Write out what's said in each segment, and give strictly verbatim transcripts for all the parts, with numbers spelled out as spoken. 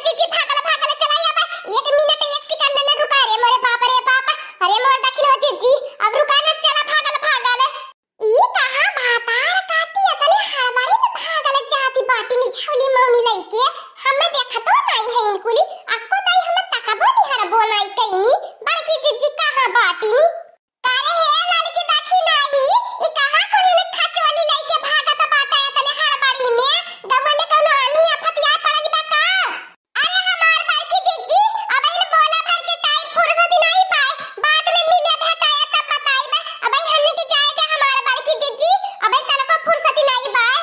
जीजी, भागल, भागल, चला अब। एक मिनट, एक सेकंड न रुका रे मोरे बाप रे बाप। अरे मोर दखिन हो जीजी, अब रुका न, चला भागल, भागल। ई कहाँ भातार काटी अतने हड़बड़ी में भागल जाती बाटी नि झौली मौनी लइके। हमें देखतो नाई है इनकुली, अक्को ताई हमें तकबो निहरबो नाई कइनी। बड़की जीजी कहाँ बाटी नि? अरे हे ललकी दखिनही, ई कहाँ कुली खचोली लइके भागत बाटे एतने हड़बड़ी में? गौवा में कौनो आन्ही आफत आय पड़ल बा का? अरे हमार बड़की जिज्जी, अबहिन बोला भर के टाइम फुर्सत ही नाई पाए, बाद में मिले भेटाए तब बताइब। अबहिन हमनी के जाए दे हमार बड़की जिज्जी, अबहिन तनको फुर्सत ही नाई पाए।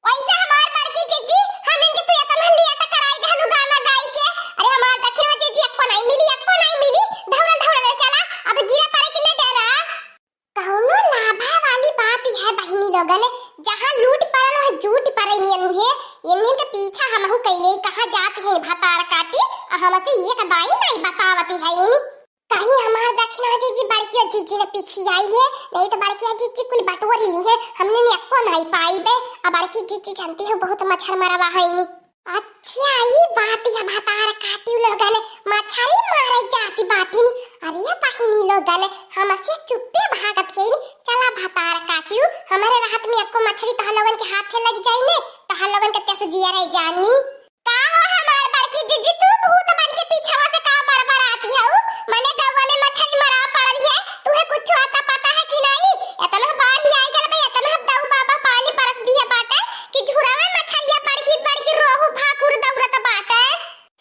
वैसे हमार बड़की जिज्जी, हमन के तू एतना लेट कराई देहलू गाना गाई के। अरे हमार दखिनवा जिज्जी, अक्को नाई मिली, अक्को नाई मिली। धौरल धौरल चला, अब गिरा पड़े के न डरा। कौनो लाभा वाली बात है बहिनी लोगन, जहाँ लूट पड़ल वहाँ जूट पड़े नियन है। इन्हें के पीछा हमहू कैले, कहाँ जात है भतार काटी, आ हमसे एक दाई नाई बतावती है इनी। कहीं हमार दखिना जिज्जी बड़कियो जिज्जी न पीछे आई है, नहीं तो बड़किया जिज्जी कुल बटोर ली है, हमने ने अक्को नाई पाई बे। आ बड़की जिज्जी जानती हो बहुत मच्छर मरवा है इनी। अच्छा, ई बात है भतार काटी लोगन, मच्छरी मारे जाती बाटी नी। अरे बहिनी लोगन, हमसे चुप्पे भागत है नी। चला भतार काटियो, हमारे रात में अक्को मच्छरी तोहर लोगन के हाथे लग जाई ने, तोहर लोगन के तेस जिया रह जानी। का हो हमार बड़की जिज्जी, तू भूत बन के पीछवा से का बड़बड़ाती हऊ? मने गौवा में मच्छरी मरा पड़ल है, तुहे कुछ आता पता है कि नहीं? एतना बाढ़ आई गल बे, एतना दऊ बाबा पानी बरस दिया बाटे कि झुरा में मच्छरिया बड़की बड़की रोहू भाकुर दौड़त बाटे।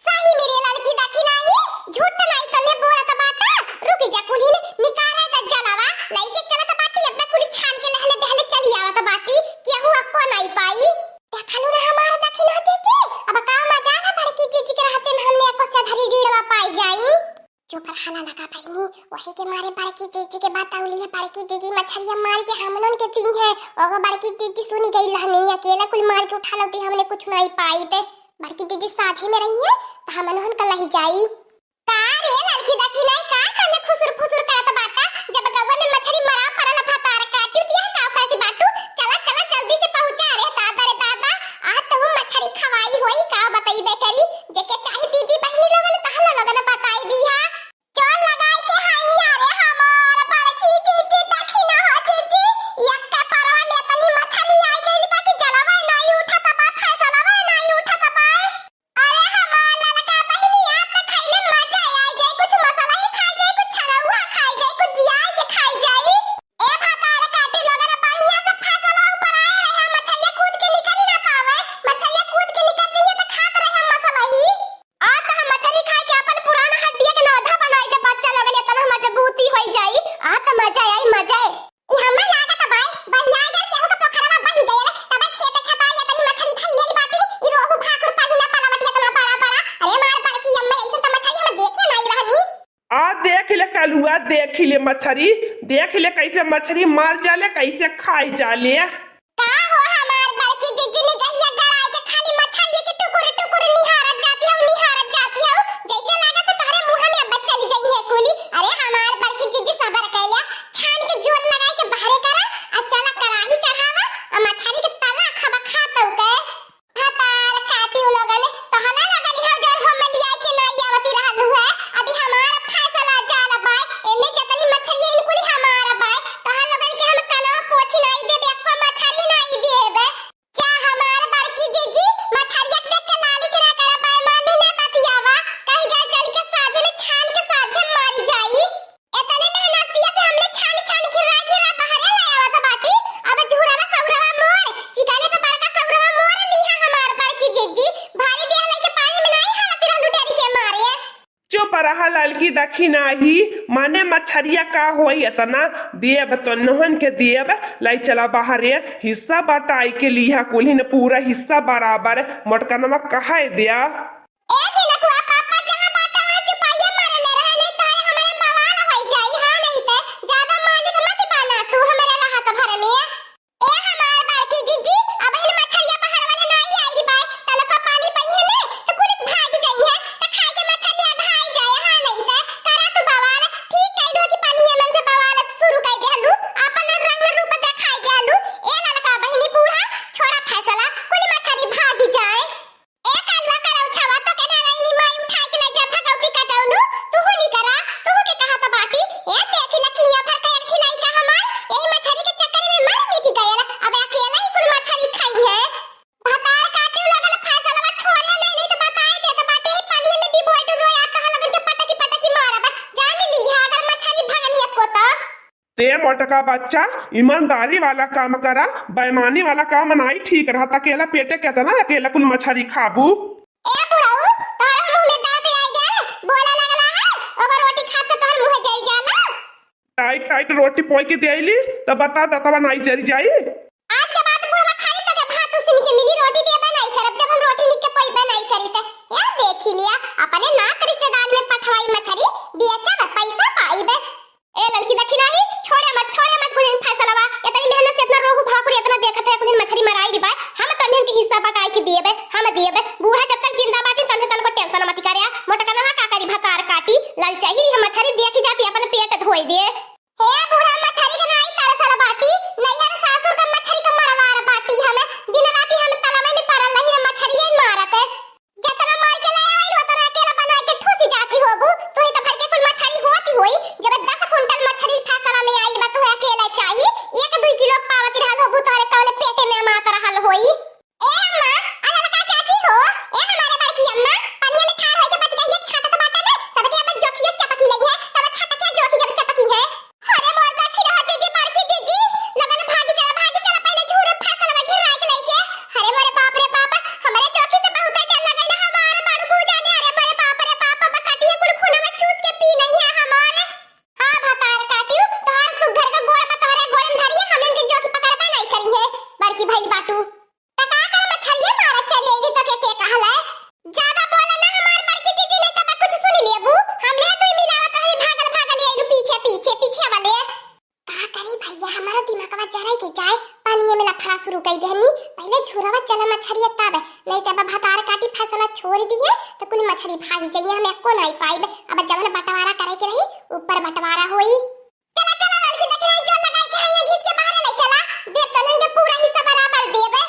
सही मेरे ललकी दखिनही, झूठ नाई तने बोलत बाटे। रुक जा कुलीन, निकाले त जलवा, लइके चलत बाटी, अपना कुली छान के लहले दहले चली आवत बाटी, केहू अक्को नाई पाई। देखलू ना हमार दखिना जिज्जी, अब का मजाल है बड़की जिज्जी के रहते में हमने एको से धरी डीड़वा पाई जाई। चुप रहा ललका बहिनी, वही के मारे बड़की जिज्जी के बात औली है। बड़की जिज्जी मच्छरिया मार के हमनन के दी है। ओगो बड़की जिज्जी सुनी गई लहनी, अकेला कुल मार के उठा लौती, हमने कुछ नाई पाई ते। बड़की जिज्जी साझे में रही है, तो हमनन का लही जाई। का रे ललकी दखिनही, का कने खुसुर फुसुर करत बाटा? जब गौवा में मच्छरी मरा पड़ल भतार काटी, तिया का करती बाटू? चला, चला, जल्दी से पहुँचा रे दादा, रे दादा। आ तो वो मच्छरी खवाई होई का बतईबे करी, जेके चाही दीदी बहिनी लोगन तहला लोगन बताई दी हा। चल लगाई के हाइया रे हमार बड़की जिज्जी दखिनही जिज्जी, यक्का परवा में तनी मच्छरी आई गइल बा कि जलवा नाई उठत बा, फैसलवा नाई उठत बा। अरे हमार ललका बहिनी, आप तो खइले मजा आ जाए, कुछ मसाला ही खाई जाए, कुछ छनौआ खाई जाए, कुछ जियाई के खाई जाए। ए भतार काटी लोगन, बढ़िया से फैसलवा ऊपर आए रहे, मछलिया कूद के निकल ही ना पावे, मछलिया कूद के निकल जइहे तो खात रहे मसाला ही। आ तो हम मछली खाए के अपन पुराना हड्डिया के नौधा बनाई दे बच्चा लोगन, इतना मजबूती होई जाई। आ तो मजा आई, मजा आई। ई हमरा लागत बाय, बहिया गल केहू के पोखरवा बहि गयल, तबे खेत खतार या तनी मछली धइल बाटी, ई रोहू भाकुर पाही ना पलावट इतना बड़ा बड़ा। अरे मार बड़की अम्मा, ऐसन त मछली हम देखे नाई रहनी। आ देख ले कलुआ, देख ले मछरी, देख ले कैसे मछरी मार जाले, कैसे खाई जाले। का हो हमार बड़की जिज्जी निगहिया गड़ाई के खाली मछली के टुकुर टुकुर निहारत जाती हो, निहारत जाती हो, जैसे लागत है तोहरे मुंह में अब चली जाई है कुली। अरे हमार बड़की जिज्जी सबर कैला, छान के जोर लगाई के बाहरे करा, आ चला कराही चढ़ावा, आ मछली के तला खबा खा तऊ के। भतार काटी उ लोगन, तहला लगन हो जर हम लिया के नाई आवती रहलू है। अभी हमार फैसला जाल बाय, एमे जतनी मछली इन कुली हमार बाय, तहन लोगन के हम कनवा पोछी नाई देबे, एक्को मछली नाई देबे। जा हमार बड़की जिज्जी, मछरिया के देख के लालच ना करा, बेईमानी ना बतियावा, कहीं गल चल के साझे में छान के साझे मारी जाई। एतने मेहनतिया से हमने छान छान घिरा घिरा बहरे ले आवत बाटी। अब झुरवा सौरवा मोर, चिकने पे बड़का सौरवा मोर लीहा हमार बड़की जिज्जी। भारी देह लेके पानी में नाई हालत रहलू डर के मारे। चुप रहा ललकी दखिनही, माने मछरिया का होई एतना, देब तो नोहन के देब, लाई चला बहरे, हिस्सा बटाई के लीहा कुल्हिन पूरा हिस्सा बराबर, मोटकनवा कहाए दिया। ए झिनकुआ, पापा जहाँ बाटे वहाँ चुपाइया मार ले रहे, नहीं तोहरे हमारे बवाल होई जाई, हाँ नहीं ते ज्यादा मालिक मत बना तू हमारे रहत भर में। ए हमार बड़की जिज्जी, अबहिन मछरिया बहर वाले नाई आई बाय, तनको पानी पइहे ने, तो कुलिक भाग जाई है, तो खाए के मछरिया भाई जाए, हाँ नहीं ते करा तू बवाल, ठीक कइलू कि पानी मन से बवाल शुरू कइ देहलू, आपन रंग रूप देखाई देहलू। ए ललका बहिनी बूढ़ा, छोड़ा फैसला, कुल मछरी भाग जाए। ए कालवा करौछवा, ते मोटका बच्चा, ईमानदारी वाला काम करा, बेईमानी वाला काम नाई ठीक रहत। अकेला पेटे केतना अकेला कुल मछरी खाबू? ए बुढ़ऊ, तोहरे मुंह में दर्द आई गल, बोले लगला है, ओकर रोटी खात तो तोहर मुंह जल जाला। टाइट टाइट रोटी पोई के देली, त बता दतवा नाई जरी जाई। आज के बाद बुढ़वा खाई त के भात उसिन के मिली, रोटी देबे नाई करब, जब हम रोटी निक के पोईबे नाई करी त। या देखी लिया, अपने नात रिश्तेदार में पठवाई मछरी, बेचब, पैसा पाईबे। ए ललकी दखिनाही, छोड़े मत, छोड़े मत कुलिन फैसलवा। इतनी मेहनत से इतना रोहू भाकुर इतना देखत है, कुलिन मछरी मराई री बाय, हम तन्हन के हिस्सा बटाई के दिएबे, हम दिएबे। बूढ़ा जब तक जिंदा बाटी तन्हे तनको टेंशन मत करे। मोटकनवा का करी भतार काटी, ललचाही हम मछरी देखी जाती अपन पेट धोई दे। हे बूढ़ा मछरी के नाई तरसल बाटी, नैहर सासुर का मछरी का मरवार बाटी हम, दिन राती हम तलवे में पड़ल रही मछरिये मारत। जतना मार के लाया आइल, ओतना अकेला बनाई के ठूसी जाती होबू। तू ही तो घर के कुल मछरी होती होई। जब दस कुंटल मछरी फैसला में आइल बा, तू अकेला चाही। एक दुई किलो पावत रहल होबू, तोहरे तौने पेटे में मात रहल होई। ए अम्मा, आ ललका चाची हो, ए हमारे बड़की अम्मा, पनिया में ठाढ़ होई के बतिया छाटत बाटे ना, सबके अपन जोखियो चपकी लगी है, तब छटके जोखी जब चपकी है। अरे मोर देखी रहा जीजी, बड़की जीजी, लगन भागी चला, भागी चला, पहले झूरे फैसलवा घेराई के लइके। अरे मोरे बाप रे बाप, हमरे जोखी से बहुत डर लगल हमार बड़कू जाने। अरे मोरे बाप रे बाप, अब काटी है कुल खूनवा चूस के पी नहीं है हमार। हाँ भतार काटियो, तोहार सुघर का गोड़ बा, तोहरे गोड़ में धरिए, हम इनके जोखी पकड़बे नहीं करी है, बड़की भइल बाटू। त का कर मछरिये मारत चली अइली, तो के, के कहले? ज्यादा बोले ना हमार बड़की जीजी, नहीं तब कुछ सुन लेबू। हमने तो मिलावत रही, भागल भागल ये पीछे, पीछे, पीछे वाले। का करी भैया, हमारा दिमागवा जरा के जाए, पानिये में लफड़ा शुरू कर देहनी। पहले झुरवा चला मछरिया तब, नहीं तब भतार काटी फैसला छोड़ दिए, तो कुल मछरी भागी जाइए, हम एको नहीं पाइब। अब जवन बंटवारा करे के रही, ऊपर बंटवारा होई। चला, चला, ललकी दखिनाही, जोर लगाई के हइये घींच के बाहर ले चला। देब तोहन के पूरा हिस्सा बराबर देबे।